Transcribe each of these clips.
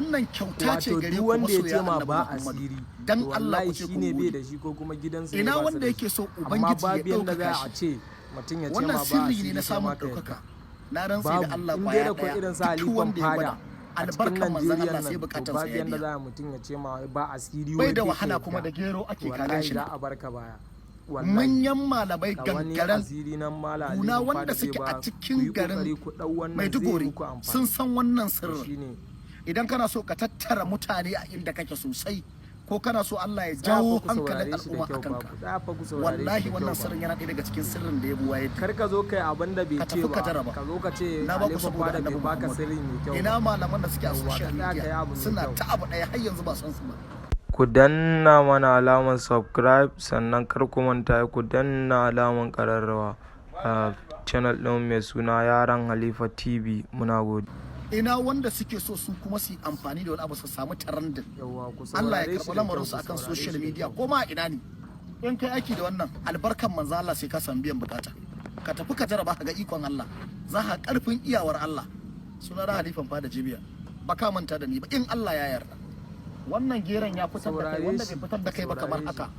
Wannan kyauta ce Wato gare duk ku wanda ya ce masoya ma Annabi ba Muhammadu. asiri, Dan to Allah wallahi ku ce shi kun ne bai gode. da shi ko kuma gidansu ne Ina ba su wanda da yake shi. so Amma Ubangiji babu ya yanda za ɗaukaka a shi. ce mutum ya ce Wannan ma ba sirri ne asiri na kai samun ma ka yarda. ɗaukaka. Na rantse da Babu. Allah In dai kwaya da kwai ɗaya, irin su duk Halifan wanda ya Fada gwada a cikin albarkan manzon Najeriya Allah sai nan, to bukatansa babu ya yanda biya. za a mutum ya ce ma wai ba asiri Bai wai da kai ka wahala kuma yarda. da gero ake ka Wallahi gan shi za nan. a barka baya. Wallahi. Manyan malamai Ga wani gangaren asiri nan Malam guna Halifan wanda Fada zai suke a ba ku, cikin yi garin kokari ku ɗau wannan zai Maiduguri muku sun amfani. san wannan To sirrin. shine. Idan kana so ka tattara mutane a inda kake sosai, ko kana so Allah ya Tsaya fa jawo ku hankalin saurare shi da al'umma a kyau fa, kanka, ku tsaya fa ku saurare shi wallahi da wannan kyau fa. sirrin yana ɗaya daga cikin sirrin da ya buwa ya Kar ka zo kai abin da bai Ka ce tafi ka ba, jaraba. ka zo ka ce Na ba ku Halifan saboda Fada bai Annabi baka Muhammadu. sirri mai kyau Ina ba. malaman da suke a Yawwa, ka social tsaya ka yi media abu mai suna kyau. ta abu ɗaya har yanzu ba san su ba. Ku danna mana alamar subscribe, sannan kar ku manta ku danna alamar ƙararrawa a channel ɗin mai suna Yaran Halifa TV. Muna gode. Ina wanda suke so su kuma su yi amfani da wani abu su samu trending, Yawwa, ku Allah ya saurare karɓi shi da kyau, lamarinsu ku akan saurare social shi da media kyau. ko ma a ina ne. In kai aiki da wannan, albarkan manzo Allah sai ka samu biyan bukata. Ka tafi ka jaraba ka ga ikon Allah, za ka karfin iyawar Allah. Suna da Halifan Fada Jibiya, ba ka manta da ni ba in Allah ya yarda. Wannan geron ya fitar da kai, Saurare wanda shi, bai fitar da kai ba kamar saurare shi. haka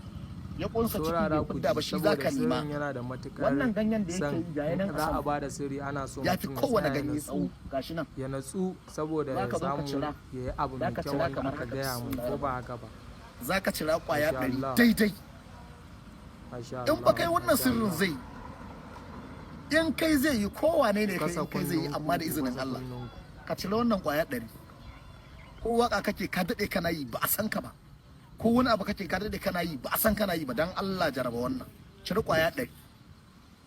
ya kunsa ciki Saurara bai ku fidda ji ba, shi saboda zaka nema. sirrin yana da matukar Wannan ganyen da yake san yi ga yanan in a za a sama. ba da sirri ana so Ya fi mutum ya kowane tsaya ya ganye natsu, tsawo, gashi nan. ya natsu saboda Za ya ka zo ka samu cira. ya yi abu Za mai ka kyau cira wanda kamar aka haka, gaya mu, ko bismillah. ba haka ba? Za ka cira kwaya Masha 100 Allah. daidai. Masha In ba Allah, kai wannan masha sirrin Allah. zai yi, in kai zai yi, kowane ne Ku kai kasa in kai zai yi, kunnunku, amma da ku izinin kasa Allah. kunnunku. Ka cire wannan kwaya 100. Ko waka kake ka daɗe kana yi ba a san ka ba, ko wani abu kake ka daɗe kana yi ba a san kana yi ba, dan Allah jaraba wannan. Cire kwaya 100.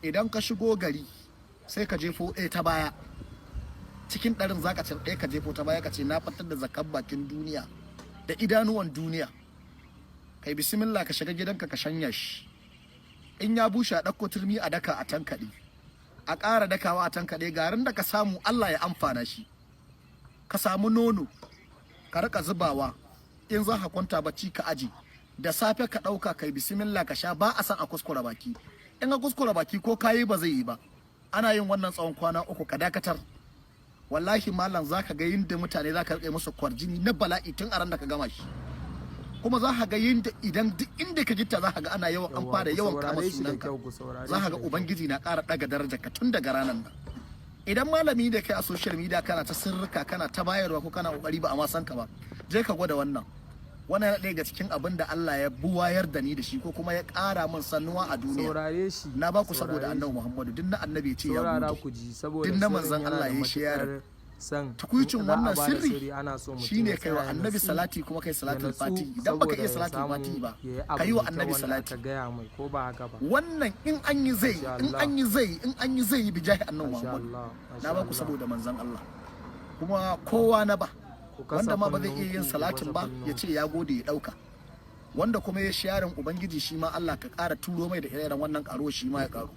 Idan ka shigo gari sai ka jefo ɗaya ta baya. Cikin 100n za ka cire ɗaya ka jefo ta baya, ka ce na fitar da zakar bakin duniya da idanuwan duniya. Kai bismillah ka shiga gidanka ka shanya shi. In ya bushe, a ɗauko turmi a daka a tankaɗe, a ƙara dakawa a tankaɗe. Garin da ka samu, Allah ya amfana shi. Ka samu nono ka rika zubawa. In za ka kwanta bacci ka aji, da safe ka ɗauka kai bismillah ka sha. Ba a san a kuskura baki. In ka kuskura baki ko kayi ba zai yi ba. Ana yin wannan tsawon kwana 3, ka dakatar. Wallahi malam, za ka ga yinda mutane za ka rike musu kwarjini na bala'i tun a ran da ka gama shi. Kuma za ka ga yinda idan duk inda ka gitta za ka ga ana yawan an Yawwa, fara ku yawan kama saurare shi da sunanka. kyau, ku saurare Za ka shi ga da kyau. Ubangiji na ƙara ɗaga darajarka tun daga ranar nan. Idan malami da kai a social media kana ta sirrika, kana ta bayarwa, ko kana kokari ba a ma san ka ba, je ka gwada wannan. Wannan yana ɗaya daga cikin abin da Allah ya buwayar da ni da shi, ko kuma ya ƙara min sanuwa a duniya. Saurare shi. Na ba ku saboda Saurare Annabi shi. Muhammadu. Duk na Annabi ya ce ya Saurara gode. ku ji saboda Duk na sirrin manzon yana Allah da ya share. matukar san Tukuicin in za a wannan ba da sirri ana so mutum shine ya kai wa tsaya ya Annabi natsu, salati, kuma kai ya salatul natsu fati. Idan baka saboda iya ya salatul samu fati ba, ya yi abu ka yi wa mai kyau Annabi wanda salati. aka gaya mai, ko ba haka ba? Wannan in an yi zai Masha in Allah. an yi zai, in an yi zai yi, bijahi Annabi Masha Muhammadu. Allah, masha Na ba ku Allah. saboda manzon Allah. Kuma kowa na ba. Ku kasa Wanda ma ba zai iya yin kunnunku, ku salatin kasa ba, ya kunnunku. ce ya gode, ya dauka. Wanda kuma ya sharing, Ubangiji shi ma Allah ka ƙara turo mai da ire-iren wannan ƙaro, shi ma ya ƙaru.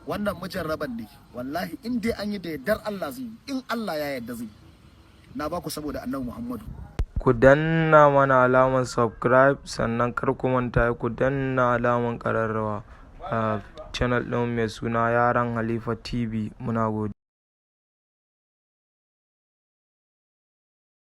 Wannan mujarraban ne wallahi, in dai an yi da yardar Allah zai yi, in Allah ya yarda zai yi. Na ba ku saboda Annabi Muhammadu. Ku danna mana alamar subscribe, sannan kar ku manta ku danna alamar ƙararrawa a channel ɗin mai suna Yaran Halifa TV. Muna gode.